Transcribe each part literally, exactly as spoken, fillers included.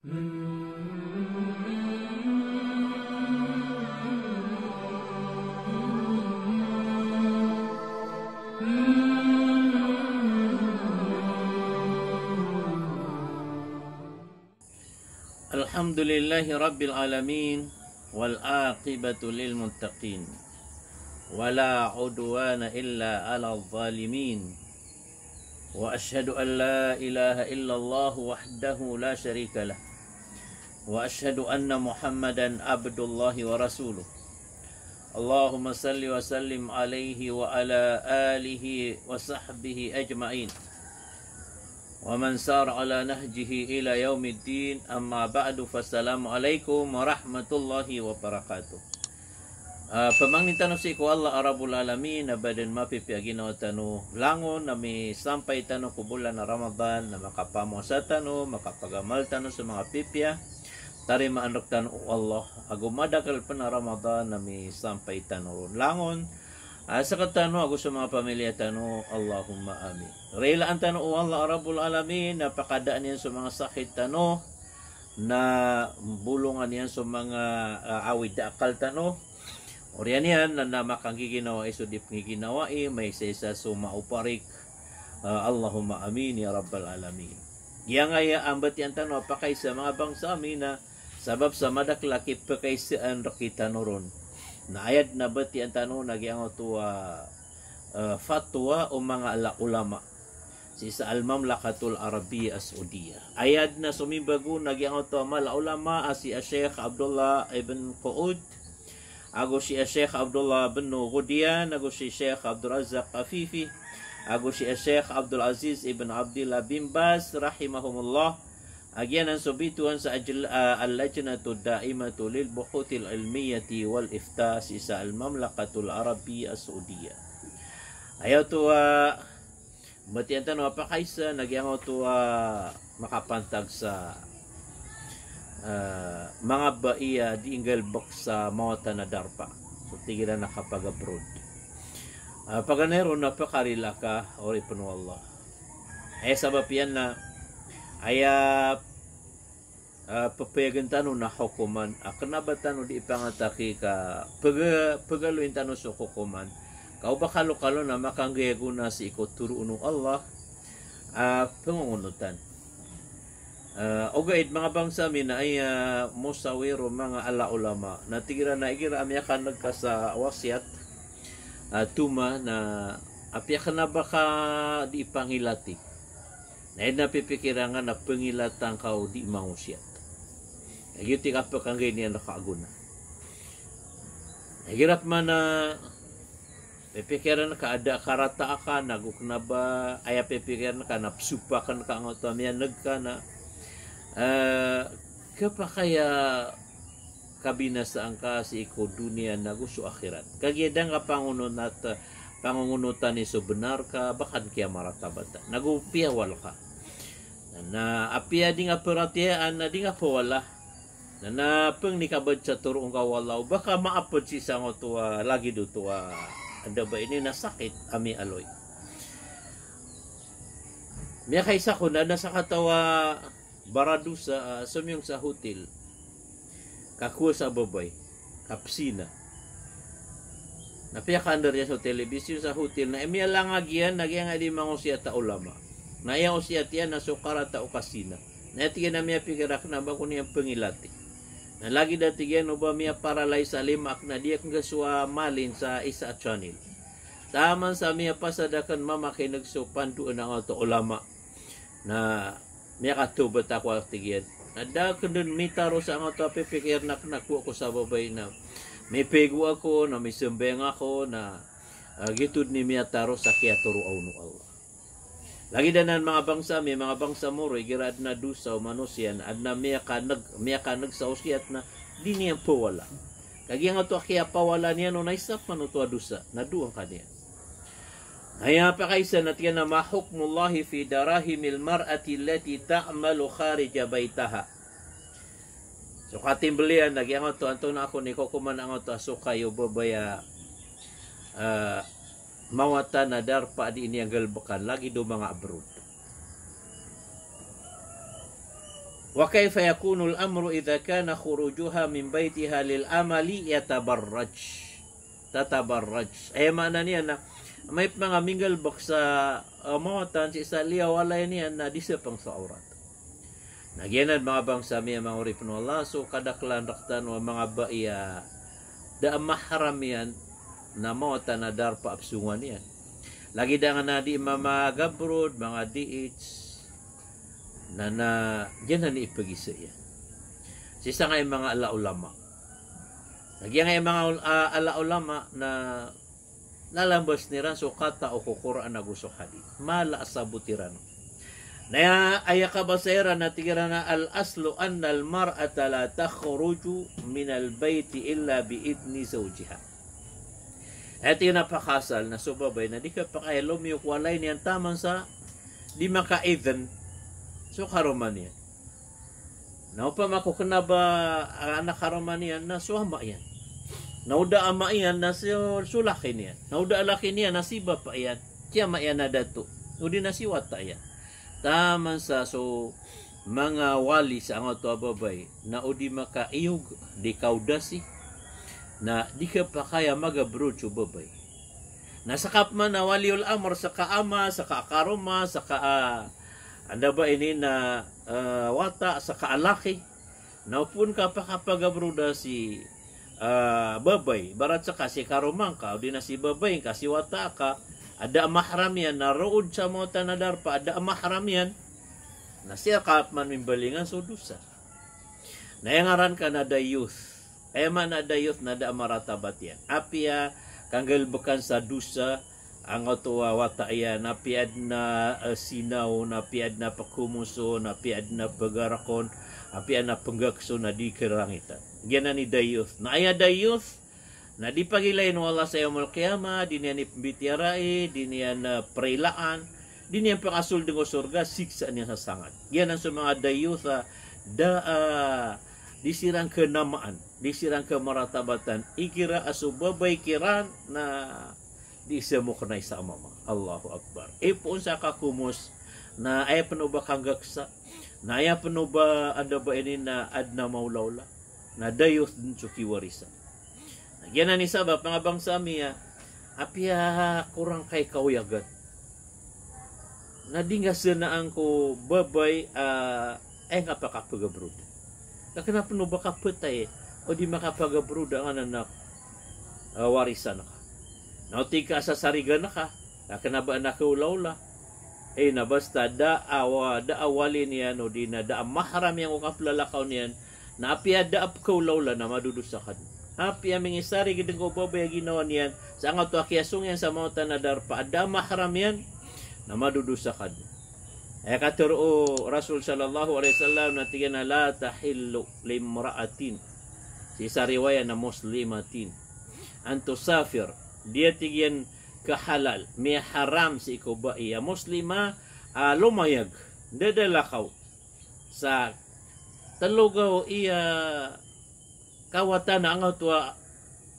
الحمد لله رب العالمين، والعاقبة للمتقين، ولا عدوان إلا على الظالمين، وأشهد أن لا إله إلا الله وحده لا شريك له، وأشهد أن محمدا عبد الله ورسوله. اللهم صل وسلم عليه وعلى آله وصحبه أجمعين. Wa man sara ala nahjihi ila yaumiddin, amma ba'du, fassalamu alaikum warahmatullahi wabarakatuh. Ah, pamangnin tano sii ko Allah a Rabbul Alamin, na ba dn mapipiya a ginawa tano langon, na misampay tano ko bolan a Ramadan, na makapamowasa tano, makapagamal tano so manga pipiya, tarimaan rktano o Allah, ago madakl pn a Ramadan, na misampay tano ron langon, ah, sktano ago so manga pamilya tano, Allahumma amin. Rilaan tano o Allah a Rabbul Alamin, na pakadaan iyan so manga sakit tano, na bolongan iyan so manga, ah, awid a akal tano. Oriyan iyan na, na makanggiginawai so di pnggiginawai, maisaisa so maoparik. Ah, Allahumma amin ya Rabbal Alamin. Giyangkaya a mbatiyan tano a pakaisa, manga bangsa ami, na sabap sa madakl a kipakaisaan rktano ron, na aya dn a batiyan tano na giyangkoto a, eh, fatwa o manga ala ulama sii sa Al-Mamlakatul Arabiyyah As-Saudiyyah. Aya dn a somimbago na giyangkoto a mala ulama a si a Sheikh Abdullah ibn Quud, ago si a Sheikh Abdullah bin Ghudyan, ago si Sheikh Abdul Razzaq Afifi, ago si a Sheikh Abdul Aziz ibn Abdillah bin Baz, rahimahumullah. A giyanan so bitowan sa ajl-, ah, Al-Lajnatu Daimatu lil Buhuthil Ilmiyati wal Ifta sii sa Al-Mamlakatul Arabiyyah As-Saudiyyah. Aya oto a mbatiyan tano a pakaisa na giyangkoto a makapantag sa, eh, manga bai a di nggalbk sa mawatan a darpa. So tig iran a kapag-abroad. Ah, paganay ron na pkarila ka, oripn o Allah. Aya sabap iyan na aya ah, pphayagan tano na hokoman, a kna ba tano di ipangataki ka pg-, pgaloyin tano so hokoman. Ka o ba kalokalo na makanggay a gona sii ko toroon o Allah, ah, pngongonotan. Ah, ogaid manga bangsa ami na aya mosawir o manga ala ulama. Na tig iran a igira a miyakan'g ka sa wasiyat, ah, toma na apiya kna ba ka di ipangilati. Na aya dn a pipikiran ka na pngilatan ka o di mangosiyat. Na giyoto i kapkanggay niyan rka a gona. Na igira pman a pipikiran ka a da a karata aka, na go kna ba aya pipikiran ka na psopak ka angkoto a miyan'g ka na, eh, khapakay a kabinasaan ka sii ko doniya nago so akhirat. Kagiya da ngka pangononat-, pangongonotan i so bnar ka ba ka dn kiyamaratabatan. Nago piyawal ka. Na apiya di ngka paratiyayaan na di ngka pawala. Na, na pangni ka bad sa toroon ka o Allah, o ba ka maapd sii sangkoto a lagid oto a da ba ini na sakit a miyaaloy. Miyakaisa ko na, na sakataw a baradosa, ah, somiyong sa hotel. Kakowa sa babay, kapzina. Na piyakaandar iyan so telebisyon sa hotel, na miyalangag iyan, na giyangkai di mangosiyat a ulama. Na aya osiyat iyan na so karata o kazina. Na aya tig iyan a miyapikir akn a ba ko niyan pngilati. Na lagid a tig iyan o ba miyaparalyze sa lima akn a di akn nggasowa malin sa isa a channel. Taman sa miyapasad akn mamakin'g so pandoan angkoto a ulama. Na miyakatawbat ako, a tig iyan. Na da akn dn mitaro sa angkoto a pipikirn akn a kowa ko sa babay na mipiyagowa ako, na misambayang ako, na, ah, giyoto dn i miyataro sa kiyatoroa on o Allah. Lagid anan manga bangsa ami, manga bangsa Moro, igira adn a dosa o manosiya na adn a miyakan'g, miyakan'g sa osiyat na di niyan pawala. Kagiya angkoto a kiyapawala niyan on na isa pman oto a dosa, na dowa ngka niyan. Aya pakaisa na tig iyan a, "Ma hukmullahi fi darahimil mar'ati allati ta'malu kharija baytiha?" So katimbl iyan na giyangkoto, antonaa kon i kokoman angkoto a sokay o babay a, eh, mawatan a darpa a di niyan nggalbkan lagid o manga abroad. Wa kaifa yakunul amru idha kana khurujuha min baitiha lil amali yatabarraj. Tatabarraj. Aya maana niyan na, amay pman a minggalbk sa, ah, mawatan sii sa liyawaw a walay niyan na di sapang so awrat. Na giyanan manga bangsa mi a manga oripn o Allah, so kadaklan rktano a manga bai a da a mahram iyan na mawatan a darpa a pzongan iyan. Lagid angkanan a di mamagabrod, manga D H, na, na giyanan i pagisa iyan. Sii sangkai manga ala ulama. Na giyangkai manga ul-, a-, ala ulama na lalambasn iran so katao ko Qur'an ago so hadith. Mala a sabot iran. Na aya, aya kabasa iran na tig iran a al-aslu anna al-mar'ata la takhruju min al-bayti illa bi idhni zawjiha. Aya tig iran a pakaasal na so babay na di khapakay a lomiyo ko walay niyan taman sa di makaidhn so karoma niyan. Na opama ko kna ba, ah, anak a karoma niyan na so ama iyan. Na o da ama iyan na so, so laki niyan. Na o da a laki niyan na si bapa iyan. Si ama iyan a dato. O di na si wata iyan. Taman sa so manga wali sa angkoto a babay na o di makaiyog, di kaodasi, na di khapakay a magabrod so babay. Na ska pman a waliul amr, ska ama, ska karoma, ska, ah, anda ba ini na, ah, wata, ska laki. Na o pn ka pakapagabroda si, ah, babay, ibarat ska si karoma ngka, o di na si babay ngka, si wata ka, a da a mahram iyan, na rood sa mawatan a darpa a da a mahram iyan, na sii rka pman mimbalingan so dosa. Na aya ngaran ka na dayyuth. Aya maana a dayyuth na da a maratabat iyan. Apiya kanggalbkan sa dosa angkoto a wata iyan, apiya adn a, eh, sinaw, apiya adn a pkhomoson, apiya adn a pgarkon, apiya adn a pnggakson a di kharangitan. Giyanan i dayyuth. Na aya dayyuth na di pagilain o Allah sa yawmul qiyamah, di niyan ipmbitiyarai, di niyan, eh, prilaan, di niyan pakasoldn ko sorga, siksaan iyan sa sangad. Giyanan so manga dayyuth a da a, ah, di siran khanamaan, di siran khamaratabatan. Igira a so babay kiran na di sa moknay sa mama. Allahu Akbar. Ipoon sa kakomos, na aya pn o ba kanggaksa, na aya pn o ba anda ba ini na adn a maolaola, na dayyuth dn so kiwarisan. Na giyanan i sabap, manga bangsa mi a, apiya korang kai kaoyagan. Na di ngka sanaan ko babay, ah, aya ngka pakapagabroda. Ka kna pn o ba kapatay, o di makapagabroda angkanan a, ah, warisan ka. Na o tig ka a sasarigan ka, ka kna ba adn a kaolaola. Eh, na basta da a wa-, da a wali niyan, o di na da a mahram iyan ko kaplalakaw niyan, na apiya da a pkaolaola na madodosa ka dn. Apiya mingisarig dn ko babay a ginawa niyan sa angkoto a kiyasong iyan sa mawatan a darpa a da a mahram iyan, na madodosa ka dn. Aya katharo o Rasul sallallahu alaihi wasallam na tig iyan a la tahillu limra'atin. Sii sa riwayat na muslimatin. An tusafir. Di a tig iyan kahalal. Miyaharam sii ko bai a Muslima a lomayag. Ndadalakaw sa tlo gawii a kawatan a angkoto a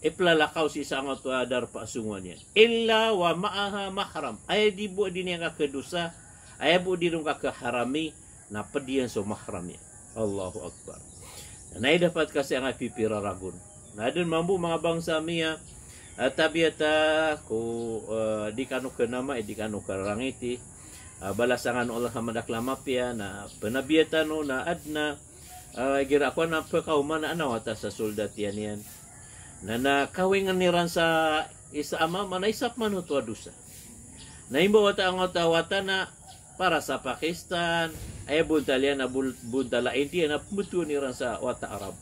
iplalakaw sii sa angkoto a darpa a songowan iyan. Illa wa ma'aha mahram. Aya di bo a di niyan kakadosa, aya bo a di ron kakaharami, na pd iyan so mahram iyan. Allahu Akbar. Na aya dapat ka sii angkai pipira ragon. Na adn mambo manga bangsa mi a, ah, tabiat a ko, ah, di kano kanamai, di kano kararangiti. Ah, balasan kano o Allah sa madakl a mapiya, na pnabiya tano na adn a, ah, igira kowan a pkaoma na adn a wata sa soldat iyan iyan. Na, na kawingn iran sa isa a mama, na isa pman oto a dosa. Na imbawata angkoto a wata na para sa Pakistan, aya bontal iyan a bol-, bontal a India na pmbtowan iran sa wata Arab.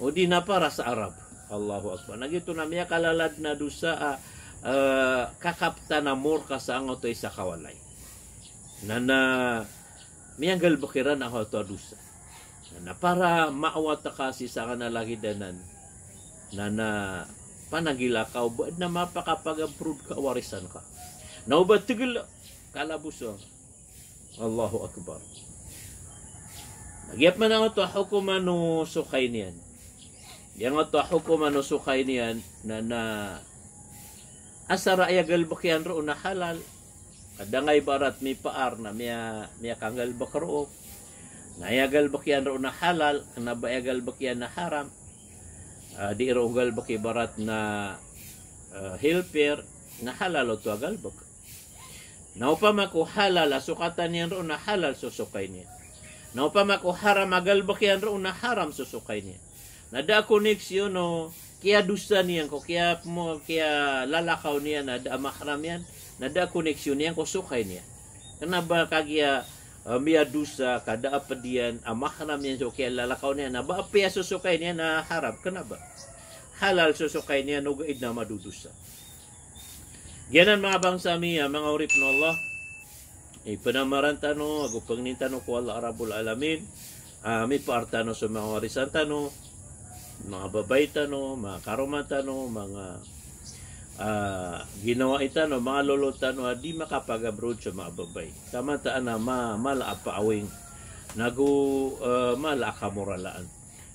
O di na para sa Arab. Allahu Akbar. Na giyoto na miyakalalad na dosa a, eh, kakaptan a morka sa angkoto a isa ka walay. Na, na miyanggalbk iran angkoto a dosa. Na, na para maawat ka sii sa angkanan a lagid anan. Na, na pananggila ka o ba adn a mapakapagabrod ka a warisan ka. Na o ba tgl kalabosan. Allahu Akbar. Na giya pman angkoto a hokoman o sokay niyan. Giyangkoto a hokoman o sokay niyan na, na asar a aya galbk iyan roo na halal. Kadangay ibarat mipaar na miya-, miyakanggalbk roo. Na aya galbk iyan roo na halal, kna ba aya galbk iyan na haram. Ah, di roo galbk ibarat na, ah, helper, na halal oto a galbk. Na opama ko halal a sokatan iyan roo na halal so sokay niyan. Na opama ko haram a galbk iyan roo na haram so sokay niyan. Na da a koneksyon o kiyadosa niyan ko kiya mo, kiyalalakaw niyan a da a mahram iyan, na da a koneksyon iyan ko sokay niyan. Kna ba kagiya, ah, miyadosa ka da a pd iyan a mahram iyan so kiyalalakaw niyan, na ba apiya so sokay niyan na haram, kna ba halal so sokay niyan, ogaid na madodosa. Giyanan manga bangsa mi a manga oripn o Allah, ipnamaran tano ago pangnin tano ko Allah Rabbul Alamin a mipaar tano so manga warisan tano, manga babay tano, manga karoma tano, manga, ah, ginawai tano, manga lolo tano a di makapag-abroad so manga babay. Taman taan a ma-, mala a paawing, nago, ah, mala a kamoralaan.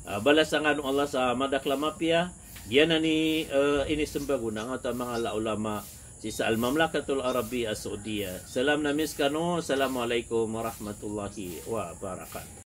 Ah, balasan kano o Allah sa madakl a mapiya. Giyanan i, eh, inismbag on angkoto a manga ulama sii sa Al-Mamlakatul Arabiyyah As-Saudiyyah. Salam na miyaskano. Assalamu alaikum warahmatullahi wabarakatuh.